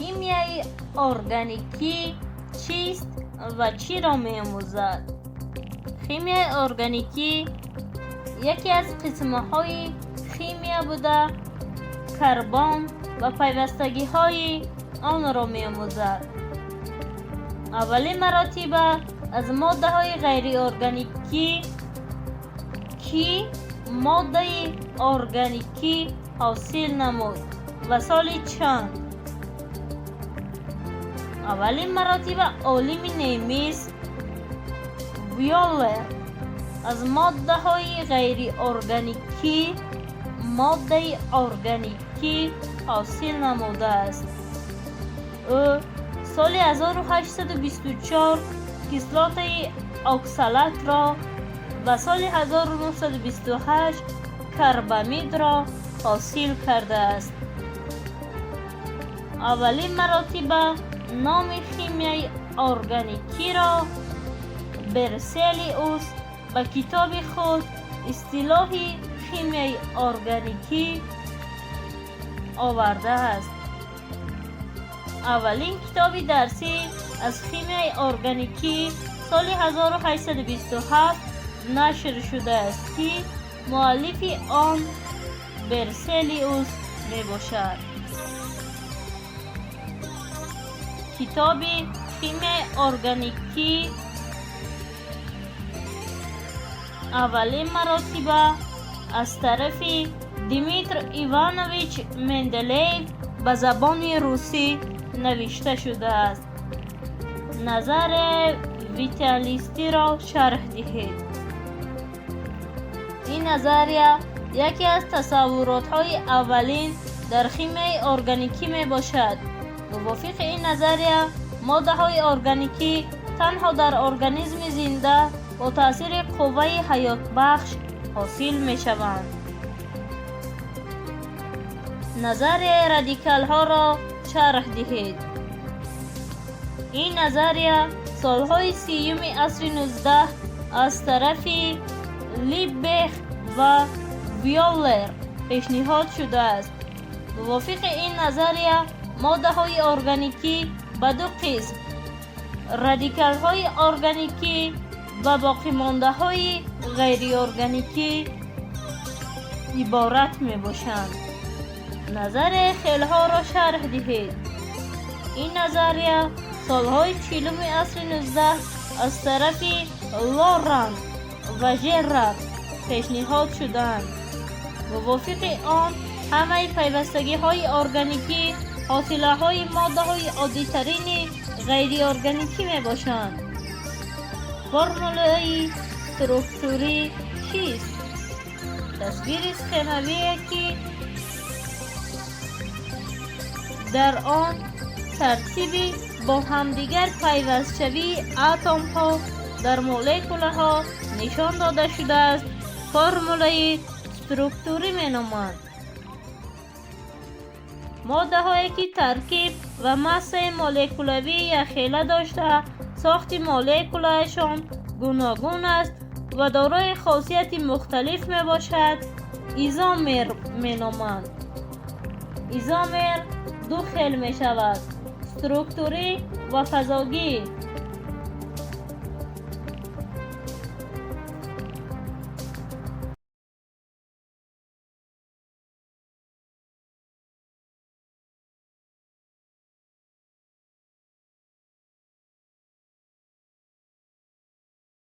Химияи органикӣ чист ва чиро меомӯзад? Химияи органикӣ яке аз қисмҳои химия буда, карбон ва пайвастагиҳои онро меомӯзад. Аввалин маротиба аз моддаҳои ғайриорганикӣ ки моддаи органикӣ ҳосил намуд ва соли чанд? Аввалин маротиба олими немис Вёллер аз моддаҳои ғайриорганикӣ моддаи органикӣ ҳосил намудааст. Ӯ соли 1824 кислотаи оксалатро ва соли 1928 карбамидро ҳосил кардааст. Аввалин маротиба номи химияи органикиро Берселиус ба китоби худ «Истилоҳи химияи органикӣ» овардааст. Аввалин китоби дарсӣ аз химияи органикӣ соли 1827 нашр шудааст, ки муаллифи он Берселиус мебошад. Китоби химияи органикӣ аввалин маротиба аз тарафи Дмитр Иванович Менделеев ба забони русӣ навишта шудааст. Назарияи виталистиро шарҳ диҳед. Ин назария яке аз тасаввуротҳои аввалин дар химияи органикӣ мебошад. Мувофиқи ин назария, моддаҳои органикӣ танҳо дар организми зинда бо таъсири қувваи ҳаётбахш ҳосил мешаванд. Назарияи радикалҳоро шарҳ диҳед. Ин назария солҳои 30-уми асри 19 аз тарафи Либбех ва Вёллер пешниҳод шудааст. Мувофиқи ин назария, моддаҳои органикӣ ба ду қисм: радикалҳои органикӣ ва боқимондаҳои ғайриорганикӣ иборат мебошанд. Назарияи хелҳоро шарҳ диҳед. Ин назария солҳои 40-уми асри 19 аз тарафи Лоран ва Жерар пешниҳод шудаанд. Мувофиқи он, ҳамаи пайвастагиҳои органикӣ ҳосилаҳои моддаҳои оддитарини ғайриорганикӣ мебошанд. Формулаи структурӣ чист? Тасвири схемавие, ки дар он тартиби бо ҳамдигар пайвастшавии атомҳо дар молекулаҳо нишон дода шудааст, формулаи структурӣ меноманд. Моддаҳое, ки таркиб ва массаи молекулавии якхела дошта, сохти молекулаашон гуногун аст ва дорои хосияти мухталиф мебошад, изомер меноманд. Изомер ду хел мешавад: структурӣ ва фазогӣ.